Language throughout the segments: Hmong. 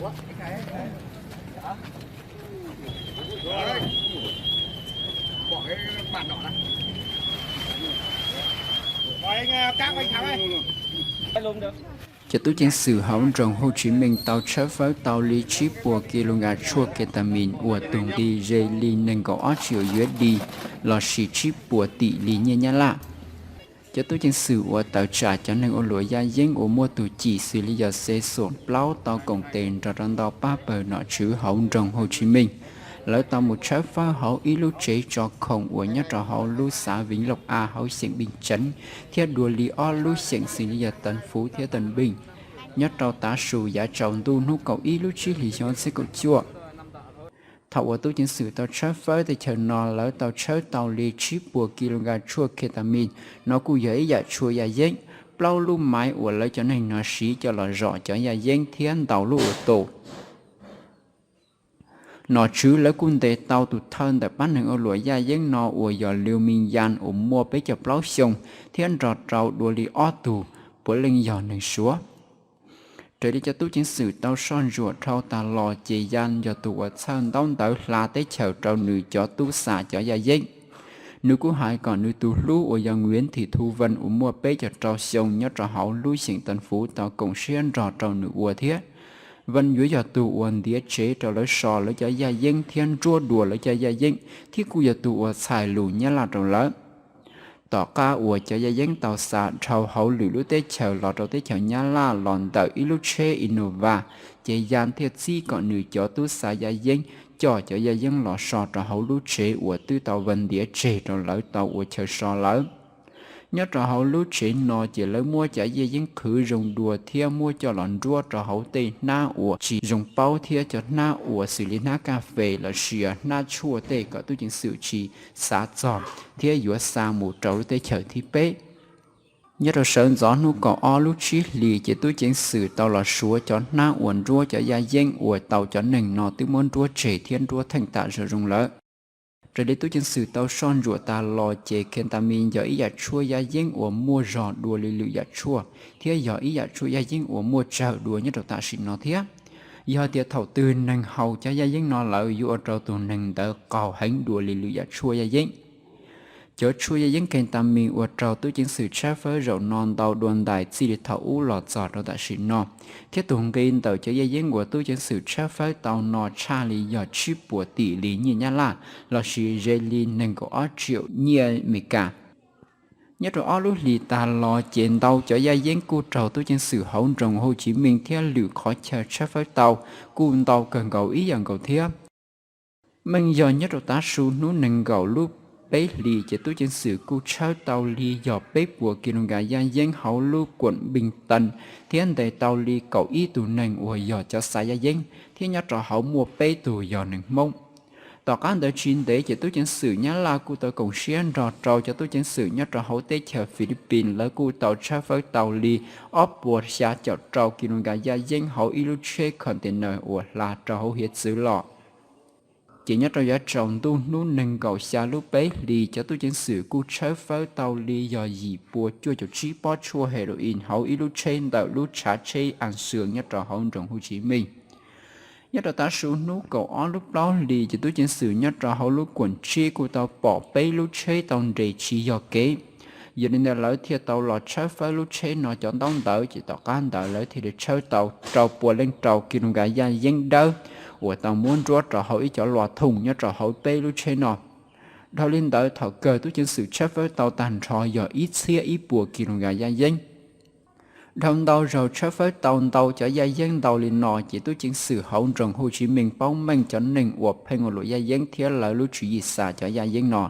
Cov tub ceev xwm hauv nroog Hu Tshi Meej tau tshawb fawb tau li tsib puas ki lus nkas tshuaj ketamin uas tus nqi ze li nees nkaum ob tsiaum yuav di lossis tsib puas tim li nyiaj Nyab Laj. Cov tub ceev xwm uas tawm tsam cov neeg ua luam yaj yeeb uas muaj tus cim xws li yog xe xuam plaub tau koom tes nrog rau ntau pab pawg nom tswv hauv nroog Hu Tshi Meej, lawv tau mus tshawb fawb hauv ib lub tsev tso khoom uas nyob rau hauv lub xav Vin Looj A hauv xeem Npeej Tseev thiab dua li ob lub xeem xws li yog Teev Fuv thiab Teev Npeej nyob rau tav su yav tsaus ntuj hnub kaum ib lub tsib hlis xyoo ob txhiab kaum cuaj. Thaum uas tub ceev xwm tau tshawb fawb tej chaw no, lawv tau tshawb tau li tsib puas ki lus nkas tshuaj ketamin. No kuj yog ib yam tshuaj yaj yeeb, plaub lub maiv uas lawv cov neeg no siv coj los zom cov yaj yeeb thiab ntaus lub ua tus. Nom tswv lawv kuj ntes tau tus thawj ntawm pab neeg ua luam yaj yeeb no uas yog Liu Ming Yan uas muaj peb caug plaub xyoo thiab nrog rau dua li ob tug puav leej yog neeg Suav. Raws li cov tub ceev xwm tau soj ntsuam dhau tas los ces Yan yog tus uas txhawj ntaub ntawv hla teb chaws rau nws cov tub xa cov yaj yeeb. Nws kuj hais kom nws tus hlub uas yog Nguyễn Thị Thu Vân uas muaj peb caug rau xyoo nyob rau hauv lub xeem Teev Fuv tau koom siab nrog rau nws ua thiab. Vân yuav yog tus uas ntiav tsev rau lawv so lawv cov yaj yeeb thiab nruab dua lawv cov yaj yeeb thiab kuj yog tus uas txhais lus Nyab Laj rau lawv. Tom qab uas cov yaj yeeb tau xa dhau hauv lwm lub teb chaws los rau teb chaws Nyab Laj los ntawm ib lub tsheb Innova, ces Yan thiaj txib kom nws cov tub xa yaj yeeb coj cov yaj yeeb los so rau hauv lub tsev uas twb tau Vân ntiav tseg rau lawv tau ua chaw so lawm. Nyob rau hauv lub tsev no ces lawv muab cov yaj yeeb qhwv zoo dua thiab muab coj los nruab rau hauv tej hnab uas tsis zoo paub thiab cov hnab uas xws li hnab kas fes lossis hnab tshuaj tej kom tub ceev xwm tsis xav txog thiab yuav xa mus rau lub teb chaws thib peb. Nyob rau sawv ntxov hnub kaum ob lub tsib hlis ces tub ceev xwm tau los suav cov hnab uas nruab cov yaj yeeb uas tau cov neeg no twb muab nruab tseg thiab nruab theej tam zoo zoo lawm. Raws li tub ceev xwm tau soj ntsuam tas los ces ketamin yog ib yam tshuaj yaj yeeb uas muaj zog dua li lwm yam tshuaj thiab yog ib yam tshuaj yaj yeeb uas muaj tsawg dua nyob rau tam sim no thiab. Yog hais tias thaum twg neeg haus cov yaj yeeb no lawm yuav ua rau tus neeg ntawd qaug heev dua li lwm yam tshuaj yaj yeeb. Cov tshuaj yaj yeeb ketamin uas raug tub ceev xwm tshawb fawb zaum no ntau dua ntais txij li thaum ub los txog rau tam sim no, thiab tus nqi ntawm cov yaj yeeb uas tub ceev xwm tshawb fawb tau no tshaj li yog tsib puas tim li nyiaj Nyab Laj lossis ze li nees nkaum ob tsiaum nyiaj Meskas. Nyob rau ob lub hlis tas los ces ntau cov yaj yeeb kuj raug tub ceev xwm hauv nroog Hu Tshi Meej thiab lwm qhov chaw tshawb fawb tau kuj ntau kawg nkaus ib yam nkaus thiab. Meej yog nyob rau tav su hnub nees nkaum lub peb hlis ces tub ceev xwm kuj tshawb tau li yog peb puas ki lus nkas yaj yeeb hauv lub kuam Npeej Teev thiab ntes tau li kaum ib tug neeg uas yog cov xa yaj yeeb thiab nyob rau hauv muaj peb tug yog neeg Hmoob. Tom qab ntawd tsis ntev ces tub ceev xwm Nyab Laj kuj tau koom siab nrog rau cov tub ceev xwm nyob rau hauv teb chaws Philippines, lawv kuj tau tshawb fawb tau li ob puas xya caum rau ki lus nkas yaj yeeb hauv ib lub tsheb container uas hla rau hauv hiav txwv los. Ces nyob rau yav tsaus ntuj hnub nees nkaum xya lub peb hlis cov tub ceev xwm kuj tshawb fawb tau li yog yim puas cuaj caum tsib pob tshuaj heroin hauv ib lub tsheb ntawm lub tshav tsheb An Sương nyob rau hauv nroog Hu Tshi Meej. Nyob rau tav su hnub kaum ob lub plaub hlis ces tub ceev xwm nyob rau hauv lub kuam tsib kuj tau pom peb lub tsheb tau nres tsis yog kev. Yog li ntawd lawv thiaj tau los tshawb fawb lub tsheb no cov ntaub ntawv, ces tom qab ntawd lawv thiaj li tshawb tau rau puas leej rau ki lus nkas yaj yeeb dawb uas tau muab nruab rau hauv ib cov lua thooj nyob rau hauv peb lub tsheb no. Dhau li ntawd thaum kawg tub ceev xwm tshawb fawb tau tag nrho yog ib txhiab ib puas ki lus nkas yaj yeeb. Dhau ntau zaug tshawb fawb tau ntau cov yaj yeeb ntau li no ces tub ceev xwm hauv nroog Hu Tshi Meej paub meej cov neeg uas pheej ua luam yaj yeeb thiab lawv lub tswv yim xa cov yaj yeeb no.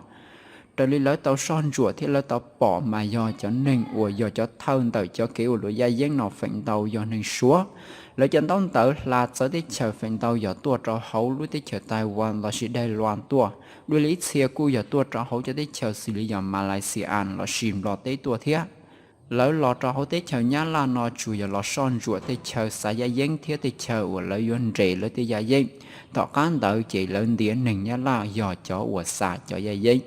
Raws li lawv tau soj ntsuam thiab lawv tau pom mas yog cov neeg uas yog cov thawj ntawm cov kev ua luam yaj yeeb no feem ntau yog neeg Suav. Lawv cov ntaub ntawv hla txawv teb chaws feem ntau yog tuaj rau hauv lub teb chaws Taiwan lossis Daij Luas tuaj, dua li ib txhia kuj yog tuaj rau hauv cov teb chaws xws li yog Malaysia lossis Nplog teb tuaj thiab. Lawv los rau hauv teb chaws Nyab Laj no tsuas yog los soj ntsuam tej chaw xa yaj yeeb thiab tej chaw uas lawv yuav nres lawv tej yaj yeeb. Tom qab ntawd ces lawv ntiav neeg Nyab Laj yog cov uas xa cov yaj yeeb.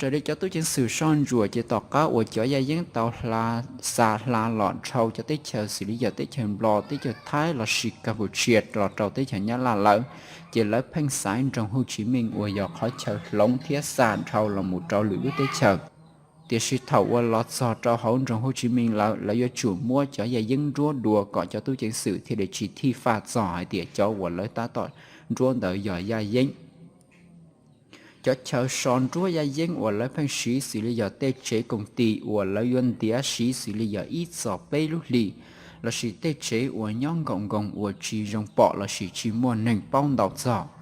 Raws li cov tub ceev xwm soj ntsuam ces tom qab uas cov yaj yeeb tau xa hla los dhau cov teb chaws xws li yog teb chaws Nplog, teb chaws Thaib lossis Kapucia los rau teb chaws Nyab Laj lawm, ces lawv pheej xaiv nroog Hu Tsis Meej uas yog qhov chaw hloov thiab xa dhau los mus rau lwm lub teb chaws. Tiam sis thaum uas los txog rau hauv nroog Hu Tsis Meej lawm, lawv yuav tsum muab cov yaj yeeb nruab dua kom cov tub ceev xwm thiaj li tsis thij faj txog hais tias cov uas lawv tab tom nruab ntawd yog yaj yeeb. Cov chaw so nruab yaj yeeb uas lawv pheej siv xws li yog tej tsev koom tis uas lawv yuav ntiav siv xws li yog ib txog peb lub hlis, lossis tej tsev uas nyob nkaum nkoos uas tsis zoo pom lossis tsis muaj neeg paub ntau txog.